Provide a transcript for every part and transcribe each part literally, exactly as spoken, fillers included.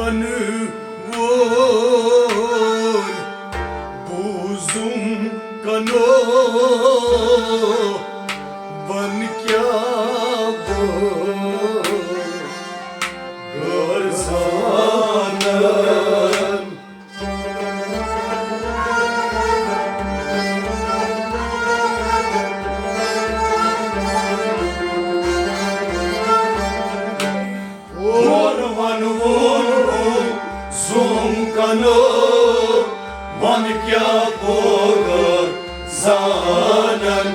وَنہٕ وول بوٗزُم کَنو، وَن کیٛاہ بہٕ غٲر زانَن۔ ہور وَنہٕ وول بوٗزُم کَنو، وَن کیٛاہ بہٕ غٲر زانَن۔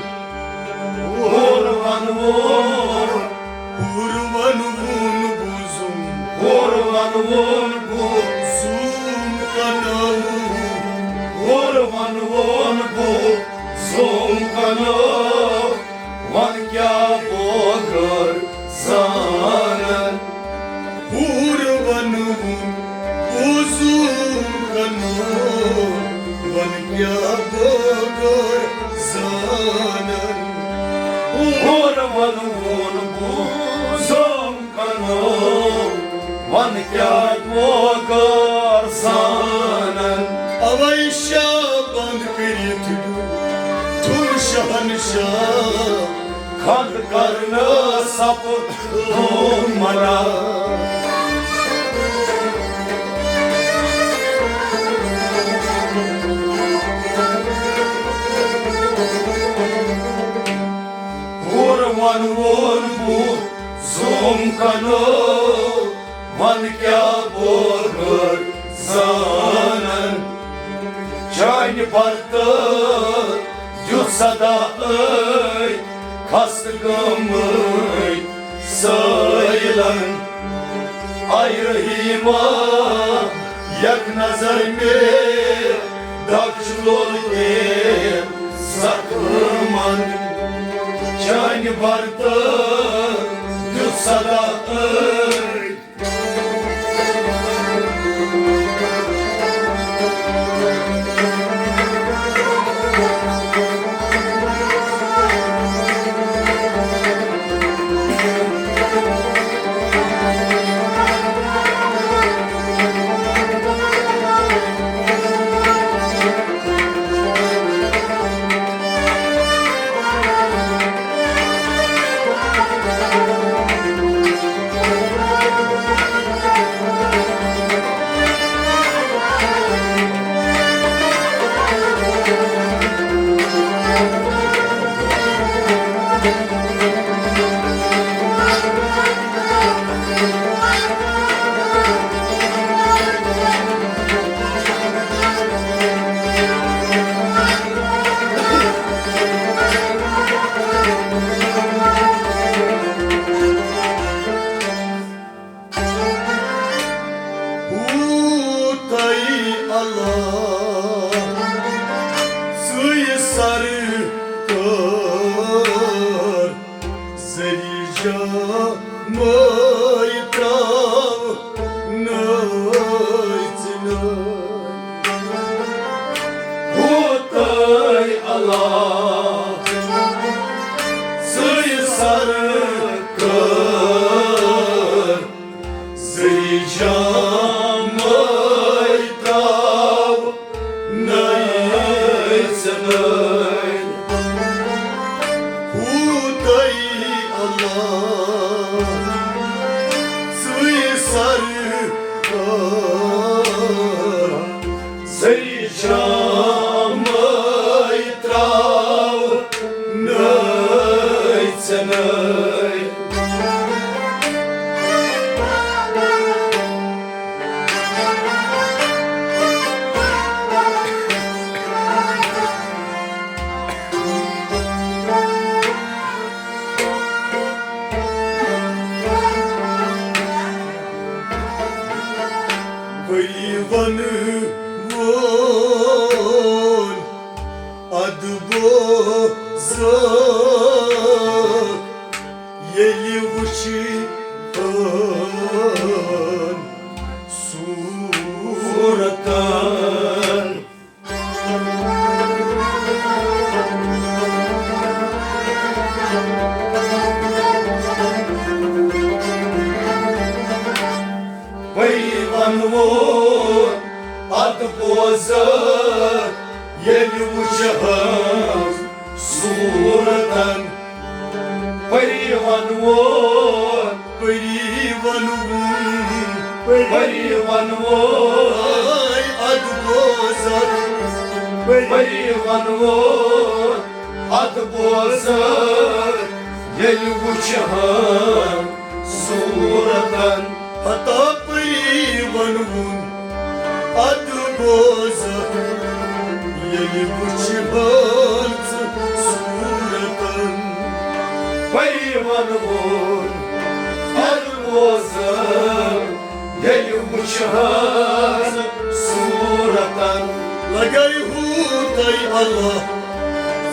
ہور وَنہٕ وول، ہور وَنہٕ وول بوٗزُم، ہور وَنہٕ وول بوٗزُم کَنو، ہور وَنہٕ وول بوٗزُم کَنو، وَن کیٛاہ بہٕ غٲر زانَن۔ ہور وَنہٕ وول بوٗزُم کَنو، وَن کیٛاہ بہٕ غٲر زانَن۔ ہور وَنہٕ وول بوٗزُم کَنو، وَن کیٛاہ بہٕ غٲر زانَن۔ اَوَے شاہ بنٛد کٔرِتھ ڈوٗ تھوٚو شہنشاہ کھنٛڈ کرنہٕ سَپُد منع۔ ہور وَنہٕ وول بوٗزُم کَنو، وَن کیٛاہ بہٕ غٲر زانَن۔ چانہِ برتہٕ دیُت صدا أتھۍ خستہٕ گٲمٕتۍ سٲیلَن۔ اے رحیما، یک نظر مےٚ دَکھ چھُ لوٚل تہِ زخمَن۔ چانہِ برتہٕ دیُت صدا أتھۍ ہوتَے اللہ سٕے سر کٔر سری جامَے ترٛاو نٲژنٲے۔ ہوتَے اللہ سٕے سر کٔر سری جامَے ترٛاو نٲژنٲے۔ ہوتَے اللہ سٕے سر کٔر سری جامَے ترٛاو نٲژنٲے۔ وۄنۍ وَنہٕ وول اَدٕ بوزَکھ ییٚلہِ وٕچھِ صوٗرتَن۔ وۄنۍ ووٚن، اَدٕ بوزٕ ییٚلہِ وٕچھہَس صوٗرتَن۔ پٔری وَنوُن، پٔری وَنوُن، پٔری وَنوُن، اَدٕ بوزٕ، پٔری وَنوُن، اَدٕ بوزٕ ییٚلہِ وٕچھہَن صوٗرتَن۔ ہتا پٔری وَنوُن، اَدٕ بوزٕ ییٚلہِ وٕچھہَن ژٕ صوٗرتَن۔ پٔری وَنوُن، اَدٕ بوزٕ ییٚلہِ وٕچھہَن صوٗرتَن۔ لگے ہوٗتَے اللہ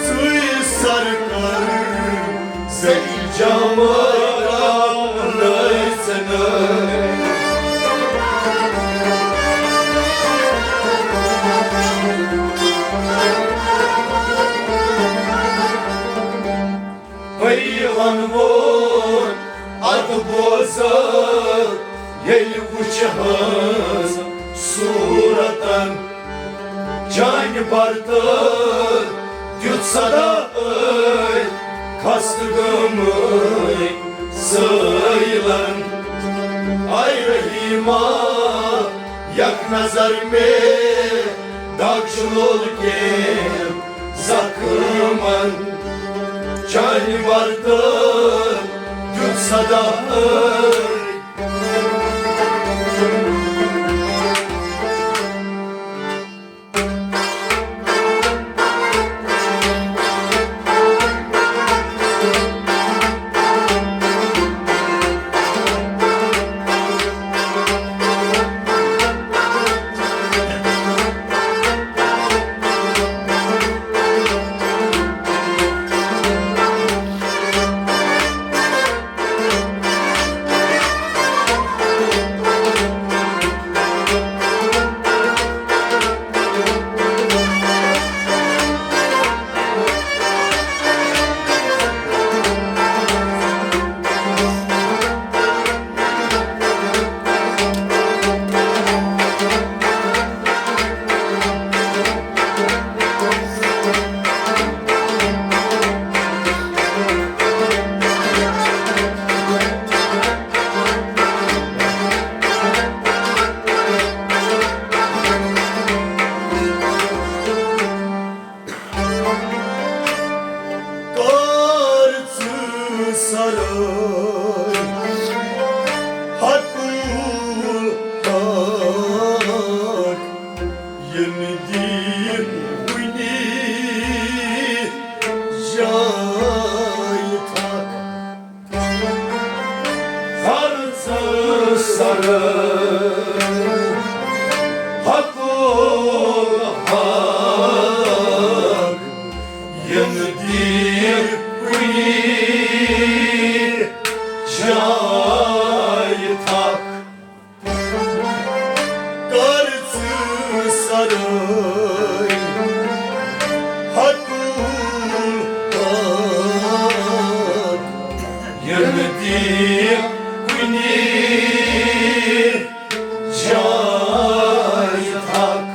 ژٕے سرکار، زٔہی جامہٕ نٲژنہٕ۔ پٔری وَنوُن، اَدٕ بوزٕ ییٚلہِ وٕچھہَس صوٗرتَن۔ چانہِ برتہٕ دیُت صدا ٲدۍ خستہٕ گٲمٕتۍ سٲیلَن۔ آے رحیٖما، یک نظر مےٚ دَگ چھُ لوٚل کینٛہہ زخمن۔ چانہِ برتہٕ دیُت صدا ٲدۍ۔ کر ژٕ سرٲے حقُل حق، یِنہٕ دِیہِ کُنہِ جایہِ تھکھ۔ کر ژٕ سرٲے حقُل حق، یِنہٕ دِیہِ کُنہِ جایہِ تھکھ۔ کر ژٕ سرٲے حقُل حق، یِنہٕ دِیہِ کُنہِ جایہِ تھکھ۔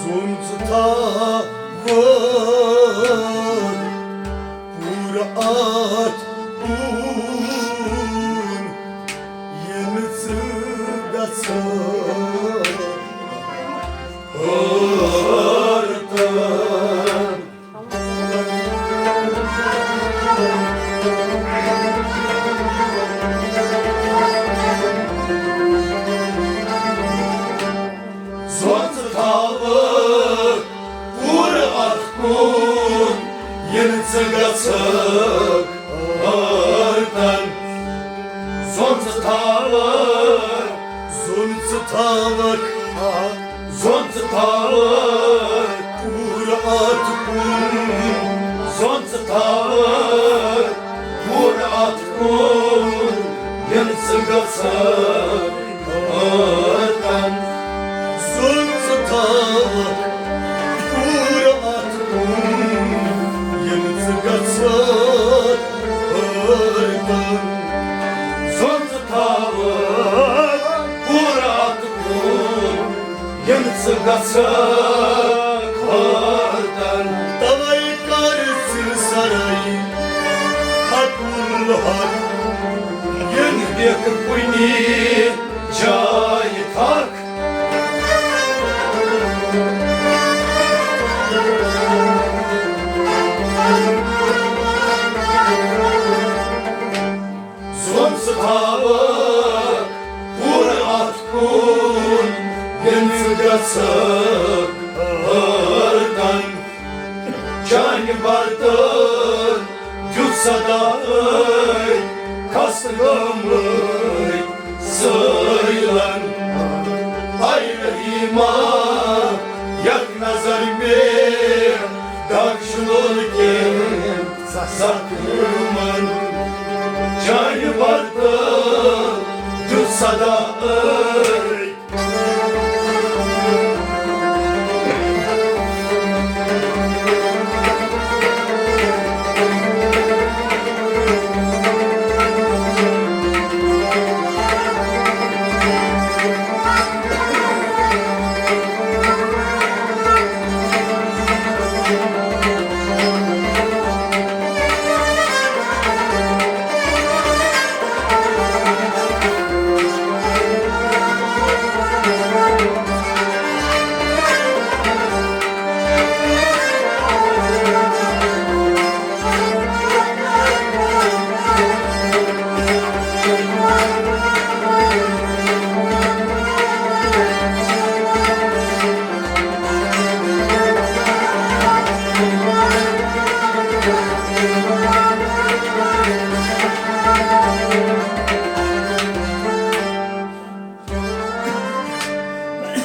زوٚن ژٕ تھاوَکھ پوٗرٕ اَتھ کُن، یِنہٕ ژٕ گژھکھ حٲرتن۔ زوٚن ژٕ تھاوَکھ پوٗرٕ اَتھ کُن، یِنہٕ ژٕ گژھکھ حٲرتن۔ زوٚن ژٕ تھاوَکھ، زوٚن ژٕ تھاوَکھ، زوٚن ژٕ تھاوَکھ پوٗرٕ اَتھ کُن۔ زوٚن ژٕ تھاوَکھ پوٗرٕ اَتھ ییٚلہِ ژٕ گژھکھ ٲرکن، زُن ژٕ تھاوکھ پوٗرٕ اَتھ کُن۔ ییٚلہِ ژٕ گژھکھ ٲرکن، زُن ژٕ تھاوکھ پوٗرٕ اَتھ کُن۔ ییٚلہِ ژٕ گژھکھ ٲرکن، توے کر ژٕ سرے حق الحق، ییٚلہِ بیٚکھ کُنہِ جایہِ تھکھ۔ زُن ژٕ تھاوکھ پوٗرٕ اَتھ کُن، ییٚلہِ ژٕ گژھکھ ٲرکن۔ چانہِ برتن دیُت صدا ٲے، خستہٕ گٲمٕتۍ سٲیلن۔ اے رحیما، یک نظر مے دگ شلول کے زخمن۔ چانہِ برتن دیُت صدا ٲے۔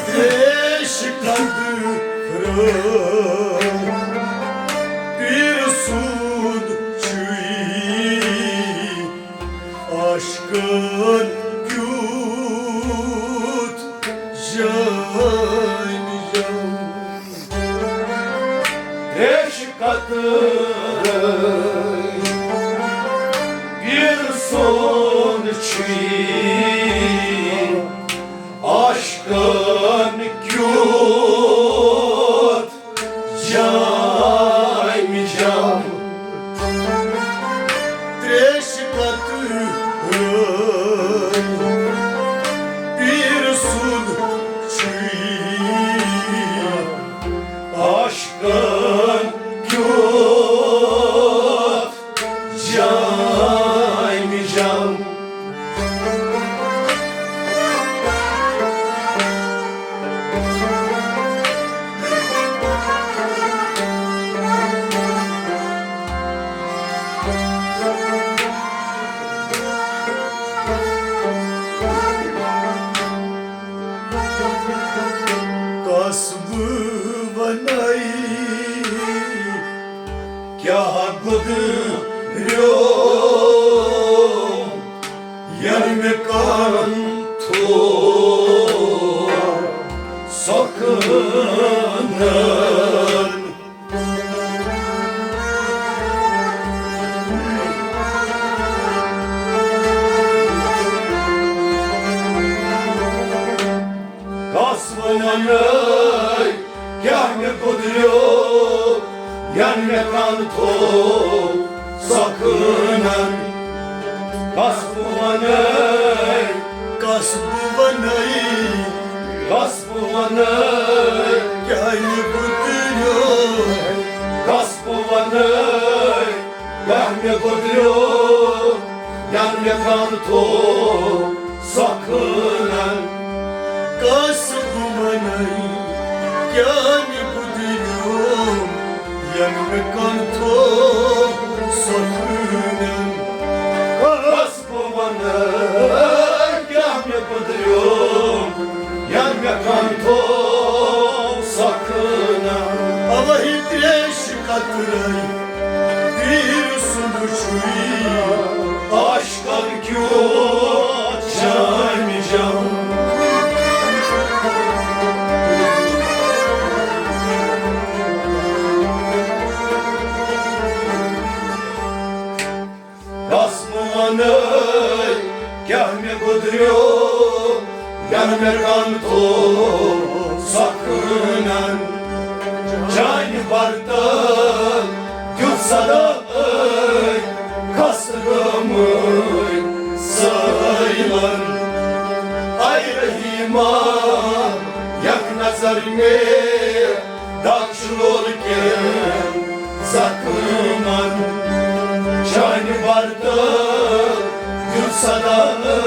تریش قطرٕ پیٖر سُنٛد چھُے عاشقن کیُتھ جان جان۔ تریش قطرٕ پیٖر سُنٛد چھُے عاشقن کیُتھ جام جام۔ تریش قطرٕ پیٖر سُنٛد چھُے عاشقن کیُتھ جام جام۔ کس بہٕ ونے کیٛاہ گُزریو، ییٚلہِ مےٚ کَرُن تھوٚو سۄ کٲنَن۔ کس وننے کیٛاہ مےٚ گُزریو، ین مےٚ کن تھوٚو سۄ کٲنن۔ کس بہٕ ونے، کس بہٕ ونے، کس بہٕ ونے، کیٛاہ مےٚ گُزریو، کس بہٕ ونے۔ کیٛاہ مےٚ گُزریو، ین مےٚ کن تھوٚو سۄ کٲنن۔ کس بہٕ ونے، کیٛاہ مےٚ گُزریو، ین مےٚ کن تھوٚو سۄ کٲنن۔ کس بہٕ ونے، کیٛاہ مےٚ گُزریو، ین مےٚ کن تھوٚو سۄ کٲنن۔ اوہی تریش قطرے پیٖر سُنٛد چھُے عاشق۔ چانہِ جان۔ بس بہٕ وَنَے کیٛاہ مےٚ گُزریو، یَنہٕ مےٚ کَن تھوٚو سۄ کٕنَن۔ چانہِ برتن دیُت صدا ٲے خستہٕ گٲمٕتۍ سٲیلَن۔ اے رحیما، یک نظر مےٚ داغ شلول کٮ۪ن زخمن۔ چانہِ برتن دیُت صدا ٲے۔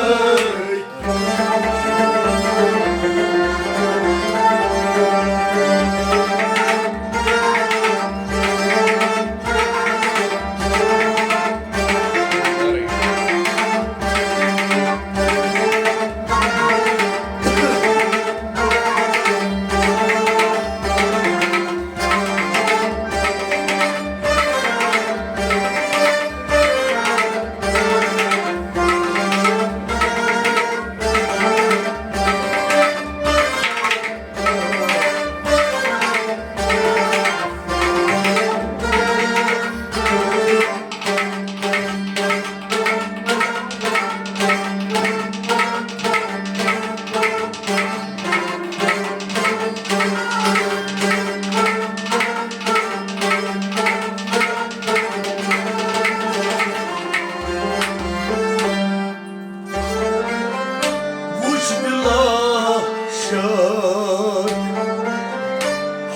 وُچھ بلا شک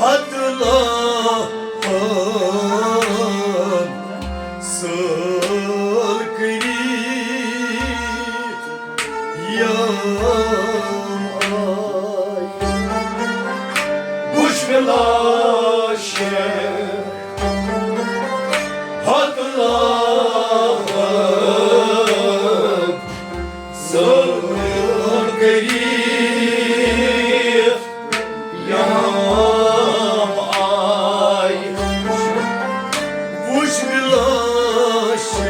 حد لا سٲل کٔرِتھ یِم آے۔ وُچھ مےٚ لاشہِ ہتہٕ لاب سٲل کٔرِتھ یِم آے۔ وُچھ مےٚ لاشہِ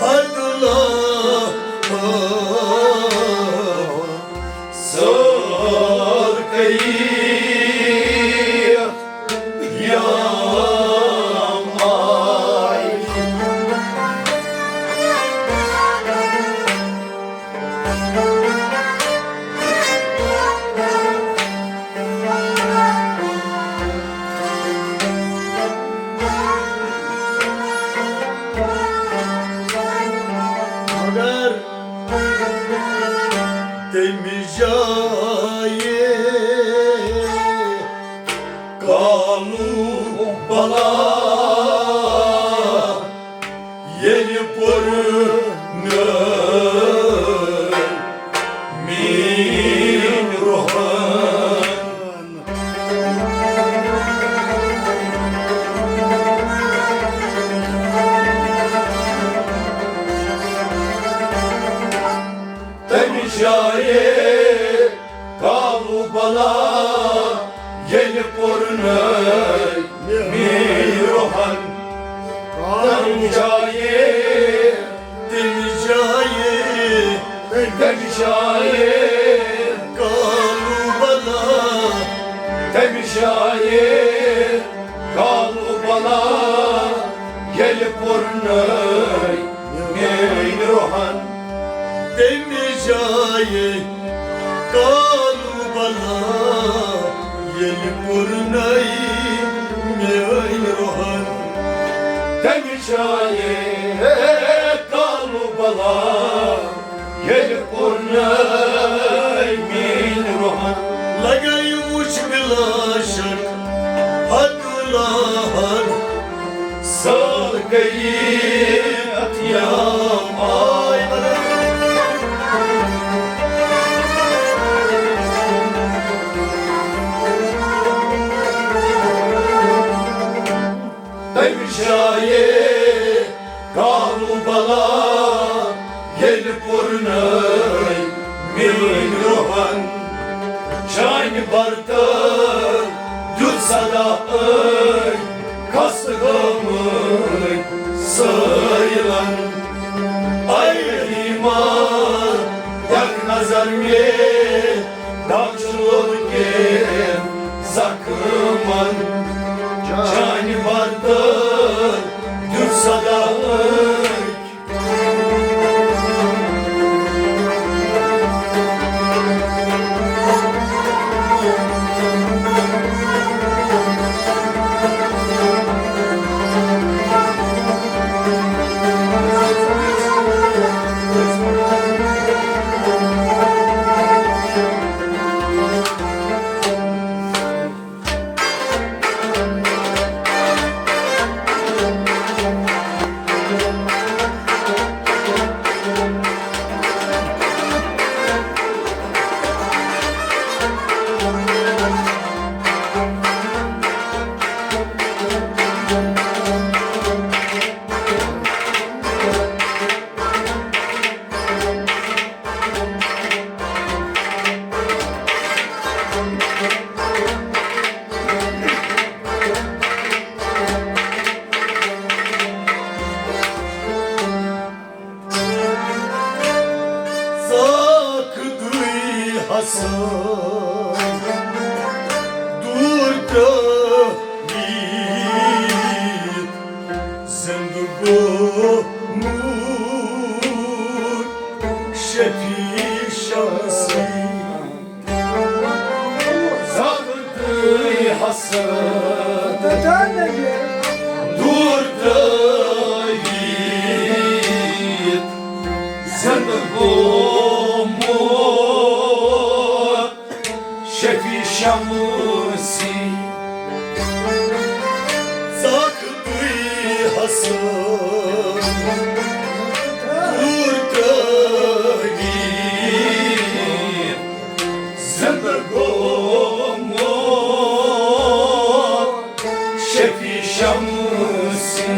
ہتہٕ لاب سٲل کٔرِتھ یِم آے۔ مگر تمہِ جایہِ کالو بلا ییٚلہِ پُر نٲر میٖن روحن۔ تمہِ جایہِ کالو بلا ییٚلہِ پُر نٲر میٖن روحن۔ تمہِ جایہِ، تمہِ جایہِ، تمہِ جایہِ کالو بلا، تمہِ جایہِ کالو بلا ییٚلہِ پُر نٲر میٲنۍ روحن۔ تمہِ جایہِ کالو بلا ییٚلہِ پُر نٲر میٲنۍ روحن۔ تمہِ جایہِ کالو بلا ییٚلہِ پُر نٲر میٲنۍ روحن۔ لگے وُچھ بلا شک حد لا حد سٲل کٔرِتھ یِم آے۔ تمہِ جایہِ کالو بلا ییٚلہِ پُر نٲر میٲنۍ روحن۔ چانہِ برتن دیُت صدا ٲے خستہٕ گٲمٕتۍ سٲیلن۔ داغ چھُ لولہٕ کٮ۪ن زخمن چانہِ ورتہٕ دیُت صدا أکۍ۔ ژاکھ دُے حسن دوٗر ترٲوِتھ، زِندٕ گوٚو موٗد شفیع شمسی۔ زخمٕے حسن دوٗر ترٲوِتھ، زِندٕ گوٚو موٗد شفیع شمسی۔ زخمٕے حسن دوٗر ترٲوِتھ، زِندٕ گوٚو موٗد شفیع شمسی۔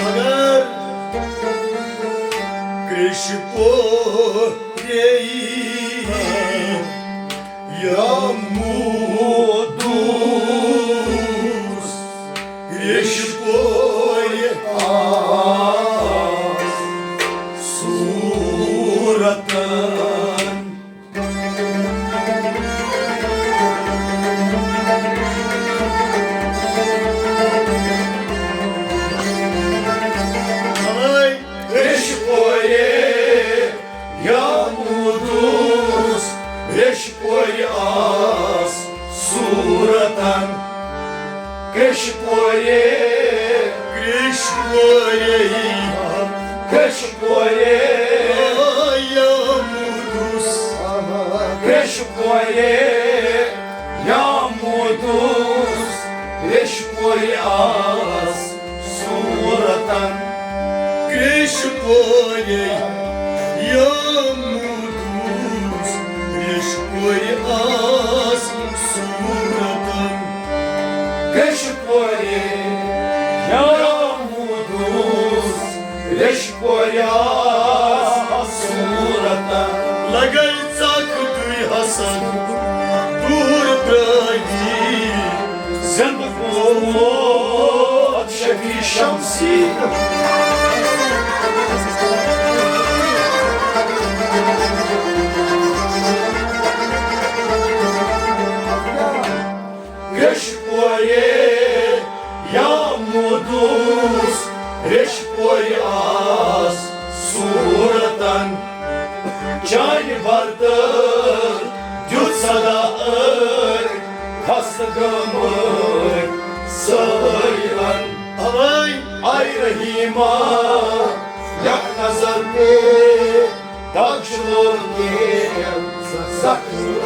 مگر کرٛیٚشہِ پورے یا موٗدوٗس، کرٛیٚشہِ پورِ آس صوٗرتن۔ کرٛیٚشہِ پورِ یا موٗدوٗس، کرٛیٚشہِ پورِ آس صوٗرتن۔ کرٛیٚشہِ پورِ، کرٛیٚشہِ پورِ، کرٛیٚشہِ پورِ یا موٗدوٗس، کرٛیٚشہِ پورِ یا موٗدوٗس، کرٛیٚشہِ پورِ آس صوٗرتن۔ کرٛیٚشہِ پورِ یا موٗدوٗس، کرٛیٚشہِ پورِ آس صوٗرتن۔ کرٛیٚشہِ پورِ یا موٗدوٗس، کرٛیٚشہِ پورِ آس صوٗرتن۔ لگے ژکھ دُے حسن دوٗر ترٲوِتھ، زِندٕ گوٚو موٗد شفیع شمسی۔ کرٛیٚشہِ پورِ یا موٗدوٗس، کرٛیٚشہِ پورِ آس صوٗرتن۔ چانہِ ورتہٕ دیُت صدا أکۍ خستہٕ گٲمٕتۍ سٲیلن۔ اوے، اے رحیما، یک نظر پے داغ چھُ لولہٕ کٮ۪ن زخمن۔